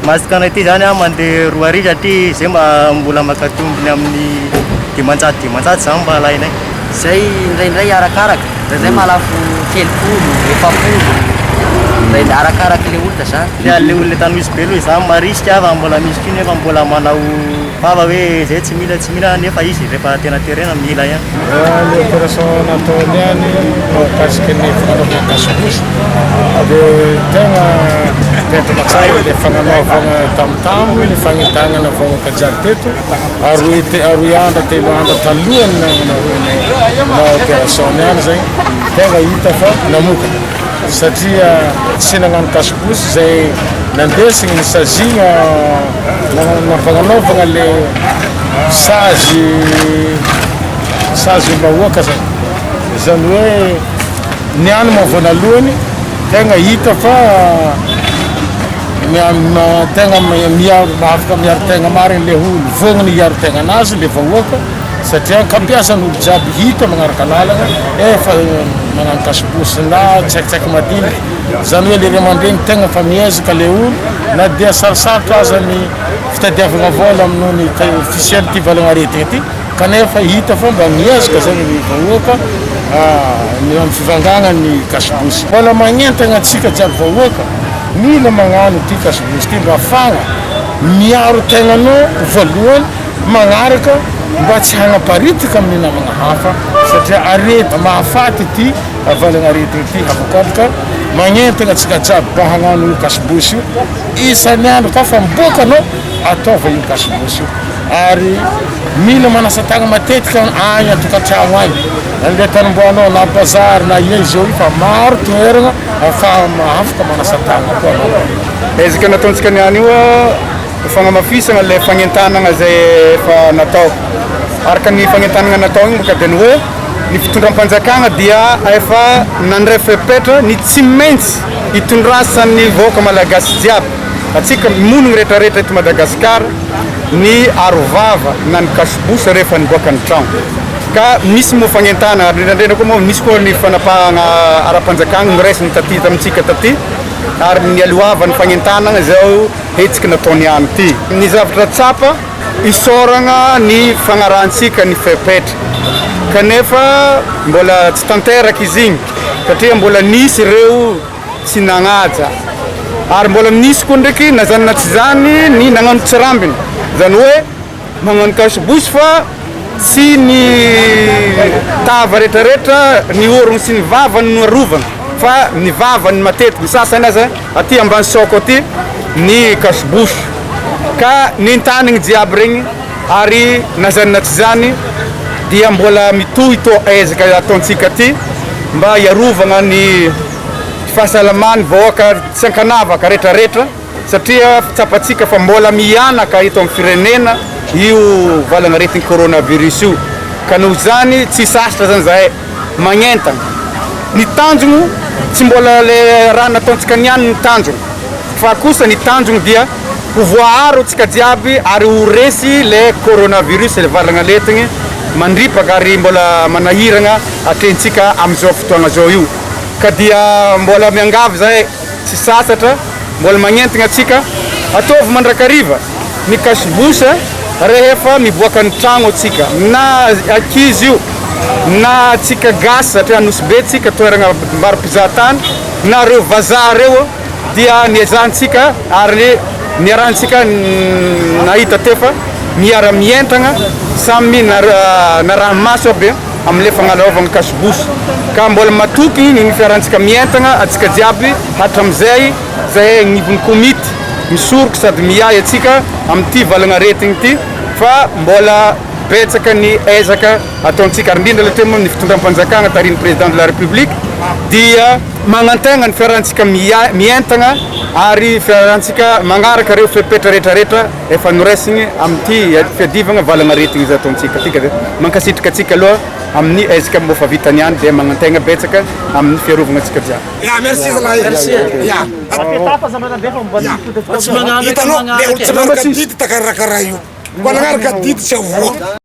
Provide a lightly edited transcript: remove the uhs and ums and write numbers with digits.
Masque anay ity zany mandeha 2000 satria zay mba mbola maka tombony amin'ny 500 500 zany mba alainay. Zay indraindray arakaraka, indraindray mahalafo 30, 40, indraindray arakaraka le olona zany. Le olona eto Nosy Be aloha zany marisika fa mbola misy koa nefa mbola manao vava hoe zay tsy mila tsy mila nefa izy rehefa tena terena mila ihany. Ny opération nataony ihany mahakasika ny fagnanaovana cache-bouche dia tegna nentina tsara le fagnanaovana tamotamo ny fagnentanana vahoaka jiaby teto aroe te- aroe andro telo andro talohan'ny nagnanaovana na opération niany zegny tegna hita fa namokatra satria tsy nagnano cache-bouche zay nandesigny nisazigna nampagnanaovana le sazy sazy vahoaka zany, zany hoe niany moa voanalohany tegna hita fa tegna miaro afaka miaro tegna marigny le olo, vognona hiaro tegna anazy le vahoaka satria ankambiasan'olo jiaby hita magnaraka lalagna efa magnano cache-bouche na tsaikitsaiky madiniky, zany hoe le ray aman-dreny tegna fa miezaka le olo na dia sarosarotra aza ny fitadiavagna vôla noho ny fisian'ity valagnaretigna ity kanefa hita fa mba miezaka zany ny vahoaka amin'ny fivangana ny cache-bouche. Mbola magnentagna antsika jiaby vahoaka mila magnano ity cache-bouche ity mba ahafahana miaro tegnanao voalohany magnaraka mba tsy hagnaparitaka amin'ny namagna hafa satria arety mahafaty ity valagnaretigna ity havokavoka. Magnentagna antsika jiaby mba hagnano io cache-bouche io isan'andro ka fa miboaka anao ataova io cache-bouche io ary mila manasa tagna matetika agny an-tokantragno agny andeha tanimboanao na bazary na ia izy eo fa maro toerana ahafahana afaka manasa tagna koa anao. Ezaka nataontsika niany io ho fagnamafisana ilay fagnentanana izay efa natao. Araka ny fagnentanana natao igny moka dia ny hoe ny fitondram-panjakana dia efa nandray fepetra ny tsy maintsy hitondrasan'ny vahoaka malagasy jiaby, antsika monigny rehetrarehetra eto Madagasikara, ny arovava na ny cache-bouche rehefa niboaka ny tragno. Ka misy moa fagnentana ary indrindrandrindra koa moa misy koa ny fanapahana ara-panjakana noraisiny taty tamintsika taty ary nialohavan'ny fagnentanana izao hetsiky nataony ihany ity. Ny zavatra tsapa, isaoragna ny fagnarahantsika ny fepetra kanefa mbola tsy tanteraka izy igny satria mbola nisy ireo tsy nagnaja ary mbola nisy koa ndraiky na zany na tsy zany ny nagnano tsirambina zany hoe magnano cache-bouche fa tsy ny tava retraretra ny orogno sy ny vavany no arovana fa ny vavany matetiky ny sasany aza aty ambany saoko aty ny cache-bouche ka nentanigny jiaby regny ary na zany na tsy zany dia mbola mitohy tô ezaka ataontsika ty mba hiarovagna ny fahasalaman'ny vahoaka tsy ankanavaka retraretra satria tsapantsika fa mbola mihanaka eto amin'ny firenena io valanaretin'ny coronavirus io ka noho izany tsy sasatra zany zahay magnentana ny tanjogno tsy mbola le raha nataontsika niany ny tanjogno fa kosa ny tanjogno dia ho voaaro antsika jiaby ary ho resy le coronavirus le valanaretigny mandripaka ary mbola manahiragna atrehintsika amin'izao fotoagna zao io ka dia mbola miangavy zahay tsy sasatra mbola magnentigna antsika ataovy mandrakariva ny cache-bouche rehefa miboaka ny tragno antsika na ankizy io na antsika gasy satria Nosy Be tsika toeragna maro mpizahatany na reo vazaha reo dia niezahantsika ary niarahantsika nahita teo fa miara mientagna samy naraha-maso aby amle fagnalaovagna cache-bouche ka mbola matoky ny fiarahantsika mientagna antsika jiaby hatramizay zahay agnivon'ny komity misoroka sady miahy antsika amin'ity valagnaretigny ity fa mbola betsaka ny ezaka ataontsika ary indrindra le teo moa ny fitondram-panjakana tarihin'ny président de la république dia magnantegna ny fiarahantsika mientagna ary fiarahantsika magnaraka ireo fepetra rehetrarehetra efa noraisiny amin'ity fiadivagna valagnaretigny izay ataontsika ty ka dia mankasitraka antsika aloha amin'ny ezaka mbô fa vitany ihany dia magnantegna betsaka amin'ny fiarovagna antsika jiaby. Ya merci zalahy. Merci. Ya. Tsy magnano Hitanao, le olo tsy magnaraka didy takarakara io. Mbola nagnaraka didy tsy avoa.